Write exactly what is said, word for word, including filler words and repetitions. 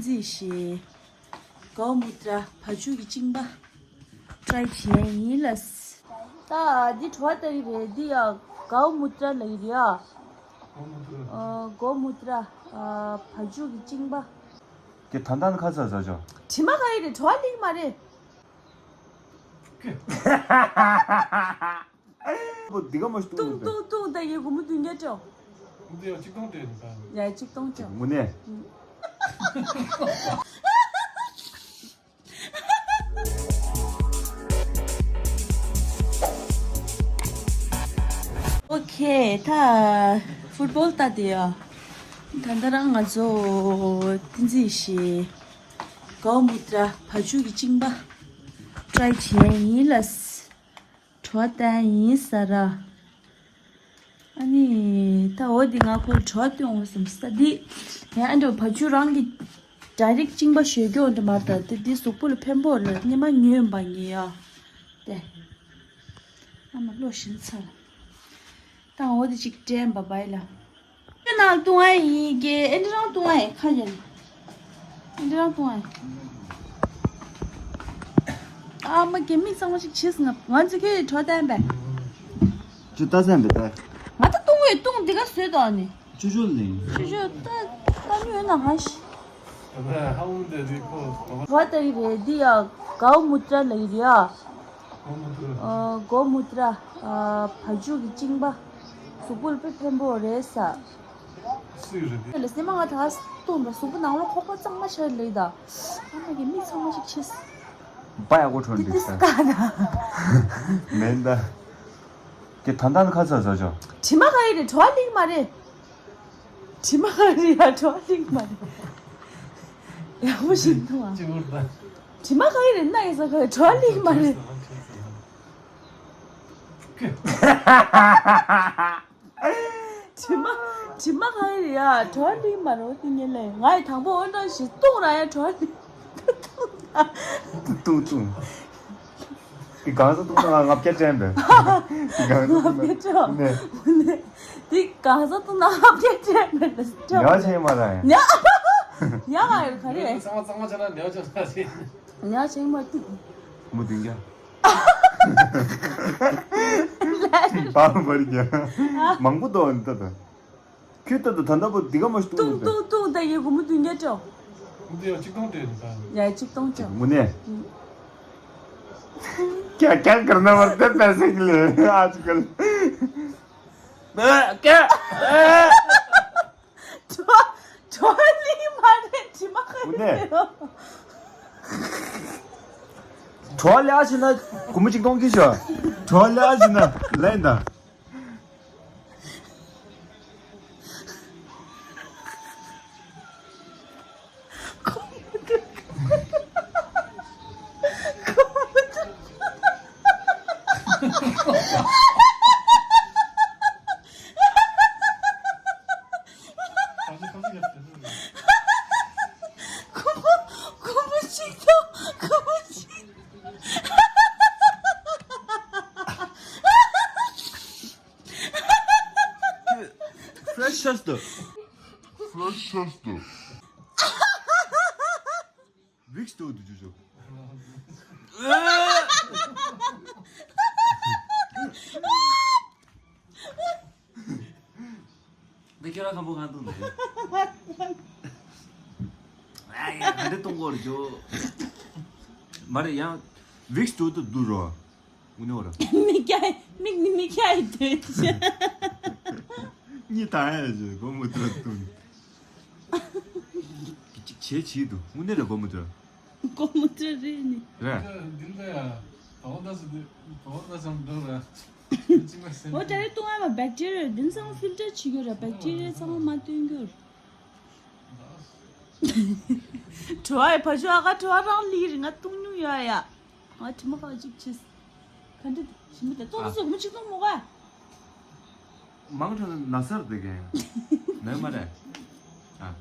རྩིས་ཤིག་གའུ་མུ་ཏྲ་བ་ཕྱུགས་ཀྱི་གཅིན་པ་ཀྲའི་བྱས་ཡིན་ལ། ད་འདི་བྲོ་བ་ལྟ་གི་རེད། འདི་ཡ་གའུ་མུ་ཏྲ་ལབ་ཀྱི་རེད་ཡ། གའུ་མུ་ཏྲ། ཨ། གའུ་མུ་ཏྲ། ཨ། བ་ཕྱུགས་ཀྱི་གཅིན་པ། ཀྱེ་ད་ལྟ་ནི་ཁ་ཚ་ཟ་ཆོག་དྲི་མ་ག་ཡི་རེད། བྲོ་བ་ལིག་མ་རེད། པོ་འདི་ག་མ་ཤི་ཏུང་ཏུང་ཏུང་ཏུང་ད་ཡི་སྒོར་མོ་བདུན་བརྒྱ་སྤྲད། འདི་ཡང་གཅིག་སྟོང་སྤྲད་ནི་ད། ཡ་གཅིག་སྟོང་སྤྲད། དངོས་གནས། ཨོ་ཁེ། ད་ཕུཊ་བོལ་ལྟ་དེ་ཡ། ད་ལྟ་རང་ང་ཚོ་བསྟན་འཛིན་ཞེས་གའུ་མུ་ཏྲ་བ་ཕྱུགས་ཀྱི་གཅིན་པ་ཀྲའི་བྱས་ཡིན་ལ། བྲོ་བ་བསྟན་ཡིན་ས་ར། ཨ་ནི་ད་འོ་འདི་ང་ཁོ་བྲོ་བ་སྟོན་འོང་བསམ་ས་འདི། ཡང་ཨ་འདྲ་བ་ཕྱུགས་རང་གི་ཌའི་རེག་གཅིན་པ་ཞོད་སྐྱོ་འདྲ་མ་རེད་ད། དེ་འདི་གཟུགས་པོ་ལ་ཕན་པོ་ལ་སྙེ་མ་ཉོས་པ་ཉོས་ཡ། དེ་ཨ་མ་བློ་ཞན་ཚར། ད་འོ་འདི་ཅིག་དྲན་པ་བའི་ལ། ཁྱོད་ནང་བཏུང་ཨ་ཡིན་གྱི་ཨེ་འདྲ་རང་བཏུང་ཨ་ཡིན་ཁ་ཡིན། ཨེ་འདྲ་རང་བཏུང་ཨ་ཡིན། ཨ་མ་གི་མིག་གཙང་མ་ཞིག་བྱེད་ང་ང་ཚོ་ཁྱོད་ཀྱི་གྲོ་བསྟན་པས། ཅི་ལྟ་ཚན་པས་ད། ང་ད་བཏུང་བས་བཏུང་འདི་ག་བཟོས་དོ་ནི། ཅུ་ཅུ་ལིང་། ཅུ་ཅུ་ད་ད་ཉོས་ན་ཧ་ཤི། ཧ་མོ་དེ་རི་ཁོ། བ་ད་ཡི་རེད་འདི་ཡ་གའུ་མུ་ཏྲ་ལ་ཡི་རེད་ཡ། གའུ་མུ་ཏྲ། ཨ། གའུ་མུ་ཏྲ། ཨ། བ་ཕྱུགས་ཀྱི་གཅིན་པ། གཟུགས་པོ་ལ་དཔེ་ཕན་པོ་རེད་ས། སུའི་རེད་དེ། ལ་སེ་མ་ང་ད་སྟོན་པ་གཟུགས་པོ་ནང་ལོགས་ཁོག་པ་གཙང་མ་ཆགས་ལེ་ད། ཨ་མ་གི་མིག་ཚང་མ་ཞིག་ཆེས། པ་ཡག་པོ་འཕྲོད་འདུག་ས། མེན་ད། ཀྱེ་ད་ལྟ་ནི་ཁ་ཚ་ཟ་ཆོག་དྲི་མ་ག་ཡི་རེད། བྲོ་བ་ལིག་མ་རེད། དྲི་མ་ག་རེ་ཡ་བྲོ་བ་ལིག་མ་རེད། ཡག་པོ་ཞིག་འདུག་ཨ། དྲི་མ་ག་རེ་རེད་ན་ཡི་ས་ག་བྲོ་བ་ལིག་མ་རེད། དྲི་མ་དྲི་མ་ག་རེ་རེད་ཡ་བྲོ་བ་ལིག་མ་རེད། འོ་དེ་ངས་ལས་ང་ཡི་དང་པོ་འོ་འདྲ་ཞིག་བཏུང་ར་ཡ་བྲོ་བ་ལིག་ཏུང་ཏུང་། དེ་གང་ཟག་ཏུང་ན་ལྔ་བརྒྱ་སྤྲད་པས། དེ་གང་ཟག་ཏུང་ན་ལྔ་བརྒྱ་སྤྲད་པས། དེ་གང་ཟག་ཏུང་ན་ལྔ་བརྒྱ་སྤྲད་པས། ཉག་ཆེ་མ་ར་ཡ། ཉག་ཉག་ག་ཡོད་ག་རེ། ཚང་མ་ཚང་མ་ཆ་ན་ཉག་ཆེ་ན་ཆེ། ཉག་ཆེ་མ་ཏུ། མུ་དུང་རྒྱ། བ་མ་རི་རྒྱ། མང་པོ་འདུག་ཨ་ནི་ད་ལྟ། ཁྱོད་ལྟ་དུ་ད་ལྟ་བུ་འདི་ག་མ་ཞིག་ཏུང་ཏུང་ཏུང་ཏུང་ད་ཡི་སྒོར་མོ་བདུན་བརྒྱ་སྤྲོ། འདི་ཡང་གཅིག་སྟོང་སྤྲད་ནི་ད། ཡ་གཅིག་སྟོང་སྤྲོ། དངོས་གནས། क्या क्या करना पड़ता है पैसे के लिए आजकल। क्या? བྲོ་བ་ལིག་མ་རེད། དྲི་མ་ག་རེ་དངོས་གནས། རེད། བྲོ་བ་ལེགས་ཤིག་ན་སྒོར་མོ་གཅིག་སྟོང་གི་ཤོག་བྲོ་བ་ལེགས་ཤིག་ན་ལན་དང་། ཁོ་མོ་ཁོ་མོ་ཅིག་ཐོག་ཁོ་མོ་ཅིག Fresh chest. Fresh chest. Weeks to do you? འདི་ཁྱོད་རང་ཁམ་པོ་གང་འདུག་འདི། ཨ་ཡ་ག་འདྲ་གཏོང་གོ་རེད་ཇོ། མ་རེད་ཡང་ཝིག་སི་འགྲོ་དུ་འདུག་རོ། དངོས་གནས་ར། མི་སྐྱ་མིག་ནི་མི་སྐྱ་ཡི་དོན་ཆེ། གཉིས་དང་ཡ་ཇོ་སྒོར་མོ་དུ་འདུག་གཅིག་བྱས་བྱས་འདུག་དངོས་གནས་ར་སྒོར་མོ་དུ། སྒོར་མོ་དུ་རེད་ནི། རེད། འདི་ལ་ཡ་དོག་ད་སུ་དུ་དོག་ད་སམ་འདུག་ར། འོ་ད་རེས་བཏུང་ཡ་མ་བེག་ཊི་རི་ཡ་འདི་ཚང་ཕིལ་ཊར་བྱེད་རྒྱུ་ར་བེག་ཊི་རི་ཡ་ཚང་མ་མ་བཏོན་རྒྱུ། བྲོ་བ་ཡི་བ་ཞོ་ཨ་ཁ་བྲོ་བ་རང་ལི་རི་ང་བཏུང་མྱོང་ཡོད་ཡ། ང་དྲི་མ་ཁ་ཅིག་ཆེས། ག་འདྲ་ཞིམ་པོ་དེ་ཏོག་ཏོག་སོགས་མི་གཅིག་བཏུང་མོ་ག་མང་དྲགས་ན་སར་དེ་གས་ནས་མ་རེད། ཨ།